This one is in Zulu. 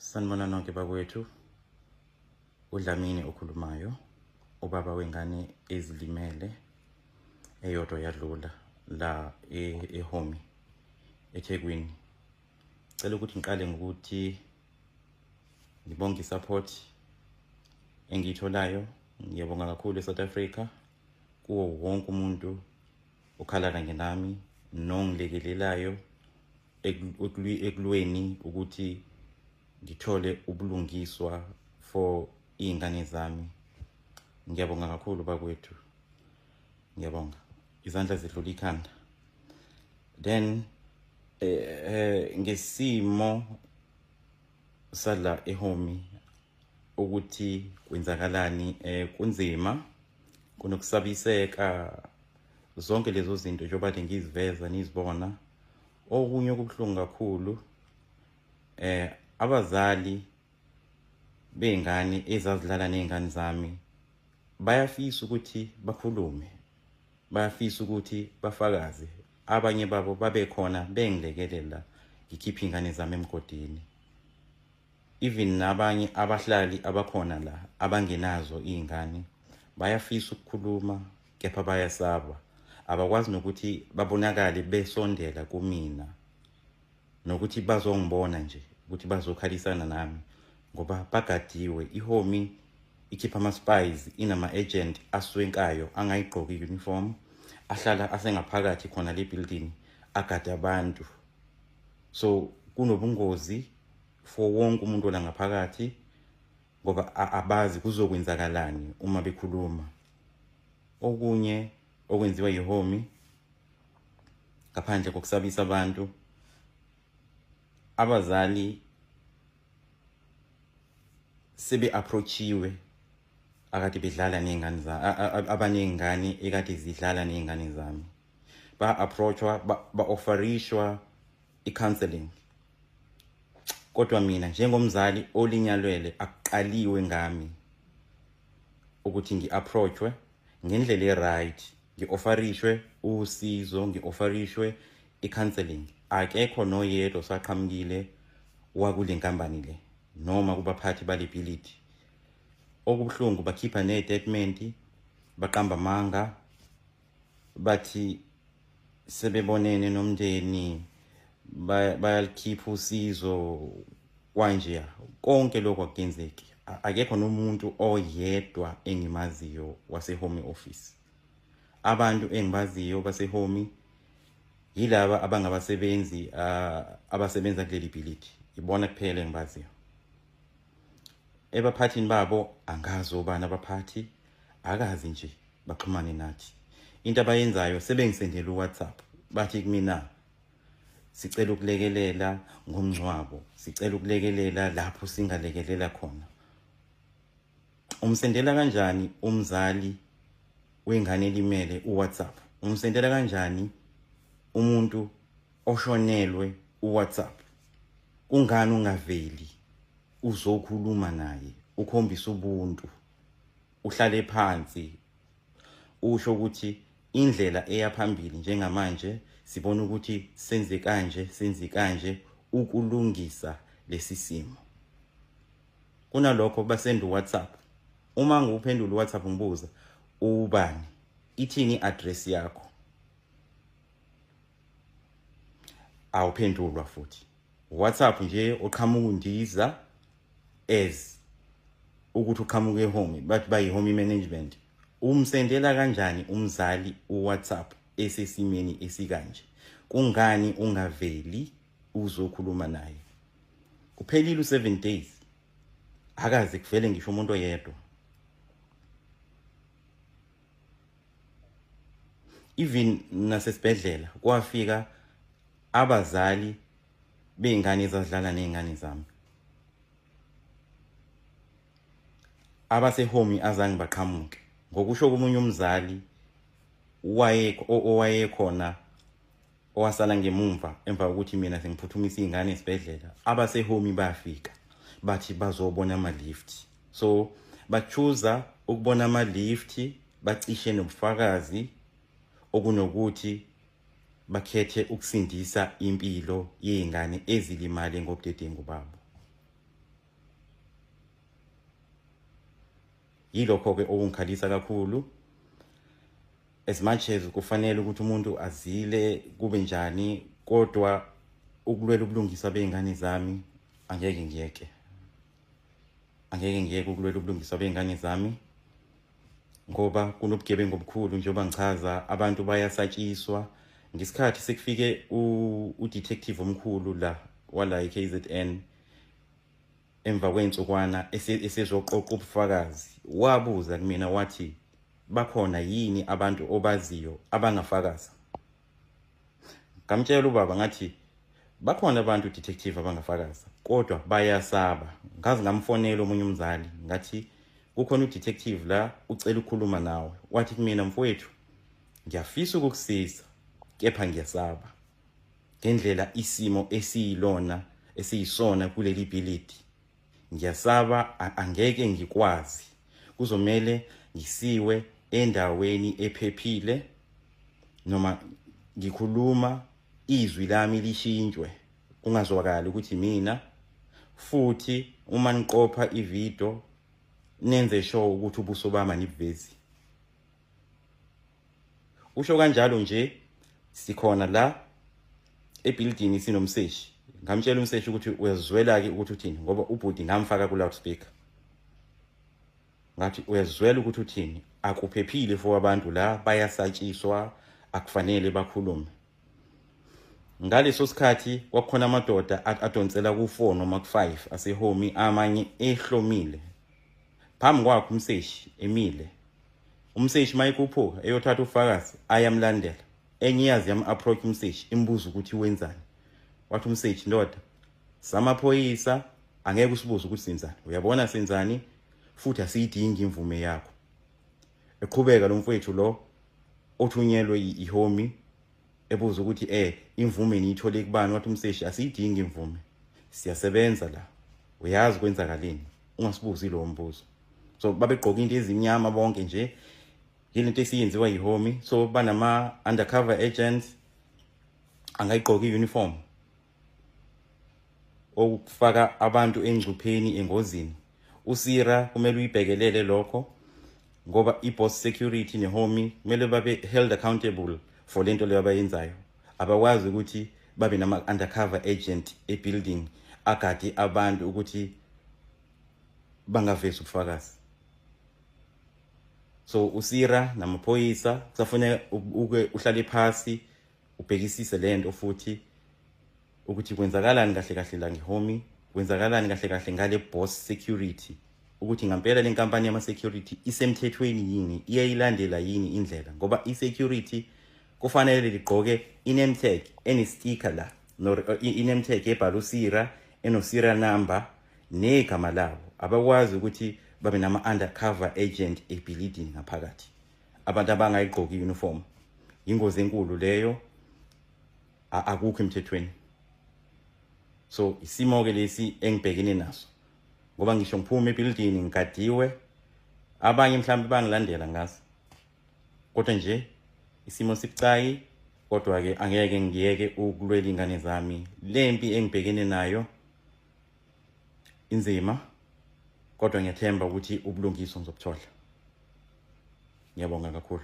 Sanibona nonke bakwethu. UDlamini okhulumayo, ubaba wengane ezilimele eyodwa yadlula la eHomi eThekwini. Cela ukuthi ngiqale ngokuthi ngibonge isupport engiyitholayo. Ngiyabonga kakhulu eSouth Africa kuwo wonke umuntu okhala kanye nami nongilekelelayo ekulweni ukuthi ngithole ubulungiswa for iy'ngane zami. Ngiyabonga kakhulu bakwethu, ngiyabonga. Izandla zidlula ikhanda. Then ngesimo sala eHomi ukuthi kwenzakalani, kunzima, kunokusabiseka, zonke lezo zinto njengoba ngiziveza nizibona. Okunye okubuhlungu kakhulu, abazali bey'ngane ezazidlala ney'ngane zami bayafisa ukuthi bakhulume, bayafisa ukuthi bafakaze, abanye babo babe khona bengilekelela ngikhiphe iy'ngane zami emgodini. Even nabanye abahlali abakhona la abangenazo iy'ngane bayafisa ukukhuluma, kepha bayasaba, abakwazi nokuthi babonakale besondela kumina nokuthi bazongibona nje ukuthi bazokhalisana nami ngoba bagadiwe. IHomi ikhipha ama-spies, inama-agent aswenkayo angayigqoki i-uniform, ahlala asengaphakathi khona le building agade abantu. So kunobungozi for wonke umuntu ola ngaphakathi ngoba abazi kuzokwenzakalani uma bekhuluma. Okunye okwenziwa yiHomi ngaphandle kokusabisa abantu, abazali sebe-approachiwe akade bedlala ney'ngane abaney'ngane ekade zidlala ney'ngane zami, ba-approachwa, ba-offerishwa i-counselling, kodwa mina njengomzali olinyalwele akuqaliwe ngami ukuthi ngi-approachwe ngendlela e-right, ngi-offerishwe usizo, ngi-offerishwe i-counselling. Akekho noyedwa osaqhamukile wakule nkampani le noma kubaphathi bale bhilidi. Okubuhlungu, bakhipha ne-statement, baqamba amanga, bathi sebebonene nomndeni, bayalikhipha usizo kwanje. Konke lokho akuyenzeki. Akekho nomuntu oyedwa engimaziyo wase-Home Office. Abantu engibaziyo base-Home yilaba abangabasebenzi abasebenza kuleli bhilidi, ibona kuphela engibaziyo. Ebaphathini babo angazi obani abaphathi, akazi nje baxhumane nathi. Into abayenzayo, sebengisendela uWhatsApp, bathi kumina sicela ukulekelela ngomngcwabo, sicela ukulekelela lapho singalekelela khona. Umsendela kanjani umzali wengane elimele uWhatsApp? Umsendela kanjani umuntu oshonelwe uWhatsApp? Kungani ungaveli uzokhuluma naye, ukhombisa ubuntu, uhlale phansi, usho ukuthi indlela eya phambili njengamanje sibona ukuthi senze kanje, senze kanje ukulungisa lesi simo? Kunalokho basenda uWhatsApp. Uma ngiwuphendula uWhatsApp ngibuza ubani, ithini i-address yakho, awuphendulwa futhi. WhatsApp nje oqhamuka undiza as ukuthi uqhamuka eHome, bathi bayi-Home management. Umsendela kanjani umzali uWhatsApp esesimeni esikanje? Kungani ungaveli uzokhuluma naye? Kuphelile u-7 days, akaze kuvele ngisho umuntu oyedwa. Even nasesibhedlela kwafika abazali bey'ngane ezazidlala ney'ngane zami. Abasehomi azange baqhamuke. Ngokusho komunye umzali owayekhona owasala ngemumva emva kokuthi mina sengiphuthumisa iy'ngane esibhedlela, abasehomi bafika bathi bazobona ama-lift. So bachuza ukubona ama-lift bacishe nobufakazi okunokuthi bakhethe ukusindisa impilo yey'ngane ezilimale ngobudedengu babo. Yilokho-ke okungikhalisa kakhulu. As much as kufanele ukuthi umuntu azile kube njani, kodwa ukulwela ubulungiswa bey'ngane zami angeke ngiyeke, angeke ngiyeke ukulwela ubulungiswa bey'ngane zami, ngoba kunobugebengu obukhulu. Njengoba ngichaza, abantu bayasatshiswa. Ngesikhathi sekufike u-detective omkhulu la wala e-KZN emva kwey'nsukwana esezoqoqa ubufakazi, wabuza kumina wathi, "Bakhona yini abantu obaziyo abangafakaza?" Ngamtshela ubaba ngathi, "Bakhona abantu, detective, abangafakaza, kodwa bayasaba." Ngaze ngamfonela omunye umzali ngathi, "Kukhona udetective la, ucela ukukhuluma nawe." Wathi kumina, "Mfowethu, ngiyafisa ukukusiza, kepha ngiyasaba ngendlela isimo esiyilona esiyisona kuleli bhilidi. Ngiyasaba, angeke ngikwazi, kuzomele ngisiwe endaweni ephephile noma ngikhuluma izwi lami lishintshwe kungazwakali ukuthi mina. Futhi uma niqopha ivideo, nenze sure ukuthi ubuso bami anibuvezi." Usho kanjalo nje, sikhona la ebuilding, sinomseshi. Ngamtshela umseshi ukuthi uyazwela ke ukuthi uthini, ngoba ubhuti ngamfaka ku loudspeaker. Ngathi, "Uyazwela ukuthi uthini? Akuphephile for abantu la, bayasatshiswa, akufanele bakhulume." Ngaleso sikhathi kwakukhona amadoda adonsela ku-4 noma ku-5 aseHomii, amanye ehlomile, phambi kwakhe umseshi emile. Umseshi mayikhuphuka eyothatha ufakazi, ayamlandela. Enye iyazi yam-approach umseshi, imbuza ukuthi wenzani. Wathi umseshi, "Ndoda, samaphoyisa, angeke usibuze ukuthi senzani. Uyabona senzani, futhi asiyidingi imvume yakho." Eqhubeka lo mfowethu lo othunyelwe iHomii ebuza ukuthi imvume niyithole kubani. Wathi umseshi, "Asiyidingi imvume, siyasebenza la, uyazi kwenzakaleni, ungasibuzi lo mbuzo." So babegqoka into ezimnyama bonke nje, yilento esiyenziwa yiHomii. So banama undercover agents angayigqoka iuniform, okufaka abantu engcupheni, engozini. Usira kumele uyibhekelele lokho, ngoba i-Boss Security neHomii kumele babe held accountable for lento leyo abayenzayo. Abakwazi ukuthi babe nama-undercover agent ebuilding agade abantu ukuthi bangavezi ubufakazi. So usira namaphoyisa kusafuneka uke uhlale phasi ubhekisise lento futhi, ukuthi kwenzakalani kahle kahle la ngeHomii, kwenzakalani kahle kahle ngale Boss Security, ukuthi ngampela le nkampani yama security isemthethweni yini, iyayilandela yini indlela, ngoba i-security kufanele ligqoke i-name tag ene-sticker la, no i-name tag ebhala usira, eno-serial number negama labo. Abakwazi ukuthi babe nama-undercover agent ebhilidini ngaphakathi, abantu abangayigqoki i-uniform. Ingozi enkulu leyo, akukho emthethweni. So isimo ke lesi engibhekene naso, ngoba ngisho ngiphuma ebuilding ngigadiwe, abanye mhlawumbe bangilandela ngazi, kodwa nje isimo sibucayi. Kodwa ke angeke ngiyeke ukulwela ingane zami. Lempi engibhekene nayo inzima, kodwa ngiyathemba ukuthi ubulungiswa ngizobuthola. Ngiyabonga kakhulu.